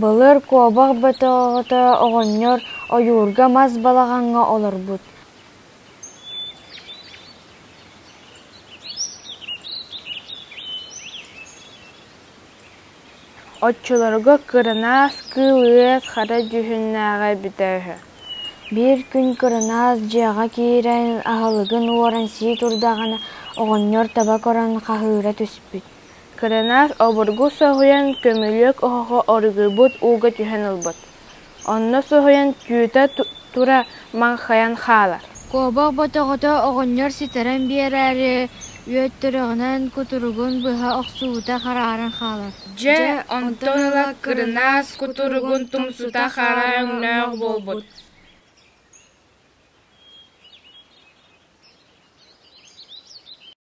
Былыр куобах бөтөҕөтө оҕонньор ойуурга мас балаҕаҥҥа олорбут. Оччолорго кырынаас кыыл ыас хара дьүһүннээҕэ эбитэ үһү. Биир күн кырынаас дьиэҕэ киирэн аһылыгын уоран сии турдаҕына, оҕонньор таба көрөн хаһыыра түспүт. Кырынаас обургу соһуйан көмүлүөк оһоҕо оргуйбут ууга түһэн ылбыт. Онно соһуйан түүтэ тура маҥхайан хаалар. Куобах ботоҕото оҕонньор ситэрэн биэрээри үөттүрэҕинэн кутуругун быһа охсубута харааран хаалар. Дьэ, онтон ыла кырынаас кутуругун тумсута хара өҥнөөх буолбут.